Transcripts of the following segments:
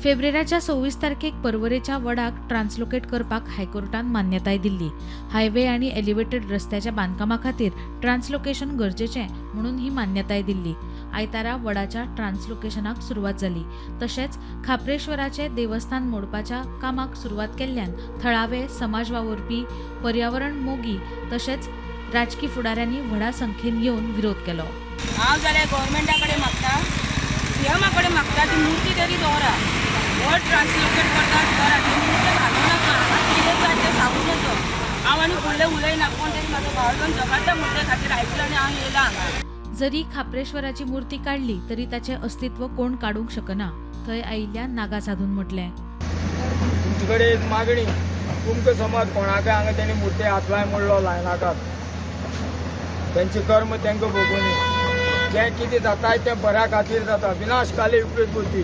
फेब्रेराच्या 26 तारखेक पर्वरेच्या वडाक ट्रान्सलोकेट करपाक हायकोर्टान मान्यताय दिल्ली. हायवे आनी एलिव्हेटेड रस्त्याच्या बांदकामा खातीर ट्रान्सलोकेशन गरजेचें म्हणून ही मान्यताय दिल्ली. आयतारा वडाच्या ट्रान्सलोकेशनाक सुरवात जाली. तशेंच खाप्रेश्वराचें देवस्थान मोडपाच्या कामाक सुरवात केल्ल्यान थळावे समाज वावुरपी, पर्यावरण मोगी तशेंच राजकी फुडाऱ्यांनी व्हडा संख्येन येवन विरोध केलो. हांव जाल्यार गोवोरमेंटा कडेन मागता, सीएमा कडेन मागता, ती मुर्ती तरी दवरा. वड ट्रान्सलोकेट करता दवरा, ती मुर्ती घालूं नाका. हांगा कितें जाय तें सांगूं नजो. हांव आनी फुडलें उलयना. कोण तरी म्हाजो भाव येवन झगडटा मुर्ते खातीर आयकलो आनी हांव येयलां हांगा. जरी खाप्रेश्वराची मूर्ती काडली तरी ताचें अस्तित्व कोण काडूंक शकना, थंय आयिल्ल्या नागा साधून म्हटलें. तुमचे कडेन एक मागणी, तुमकां समज कोणाकय हांगा तेणी मुर्ती हात लाय म्हणलो, लायनाकात. तेंचे कर्म तांकां भोगुनी. जें कितें जाता तें बऱ्या खातीर जाता. विनाश काले विपरीत बुद्धी.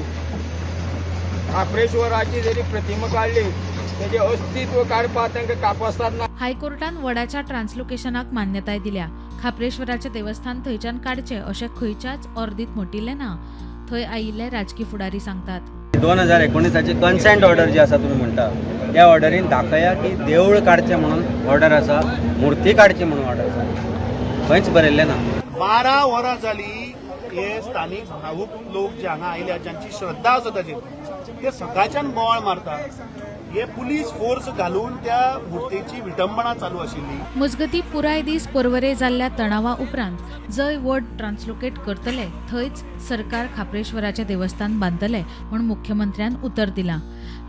खाप्रेश्वराची जरी प्रतिमा काडली, तेजें अस्तित्व काडपाक तांकां कापस्ताद ना. हायकोर्टान वडाच्या ट्रान्सलोकेशनाक मान्यताय दिल्या. खाप्रेश्वराचें देवस्थान थंयच्यान काडचें अशें खंयच्याच ऑर्दीत म्हटिल्लें ना, थंय आयिल्ले राजकी फुडारी सांगतात. 2019ची कन्सेंट ऑर्डर जी आसा, तुमी म्हणटा त्या ऑर्डरीन दाखया की देवूळ काडचें म्हणून ऑर्डर आसा, मुर्ती काडची म्हणून ऑर्डर आसा. खंयच बरयल्लें ना. 12 वरां जाली. हे स्थानीक भावूक लोक जे हांगा आयल्या, ज्यांची श्रद्धा आसा ताचेर, ते सकाळच्यान बोवाळ मारतात. हे पुलीस फोर्स घालून त्या मुर्तेची विटंबणा चालू आशिल्ली. मजगतीं, पुराय दीस पर्वरे जाल्ल्या तणावा उपरांत जंय वड ट्रान्सलोकेट करतले थंयच सरकार खाप्रेश्वराचें देवस्थान बांदतले म्हूण मुख्यमंत्र्यान उतर दिलां.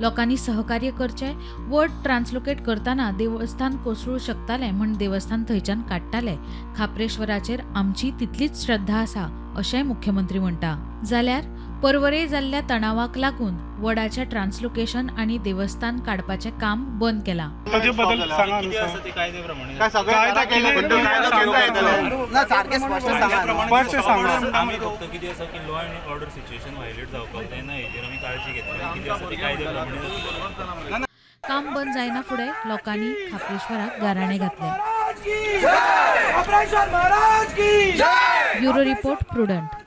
लोकांनी सहकार्य करचें. वड ट्रान्सलोकेट करतना देवस्थान कोसळूं शकतालें म्हूण देवस्थान थंयच्यान काडटाले. खाप्रेश्वराचेर आमची तितलीच श्रद्धा आसा, अशेंय मुख्यमंत्री म्हणटा. जाल्यार पर्वरे जाल्ल्या तणावाक लागून वडाचें ट्रान्सलोकेशन आनी देवस्थान काडपाचें काम बंद केलां. ताचे बदल सांगा न्हू कितें सर. आसा ते कायदे प्रमाणे. कायदा कितें? ना, सारकें स्पश्ट सांगा न्हू. स्पश्ट सांगा. आमी फक्त कितें आसा की law and order situation violate जावपाक जायना, हेजेर आमी काळजी घेतली आनी कितें आसा ते कायदे प्रमाणे जातलें. काम बंद जायना फुडें लोकांनी खाप्रेश्वराक गाराणें घातलें. Bureau report, Prudent.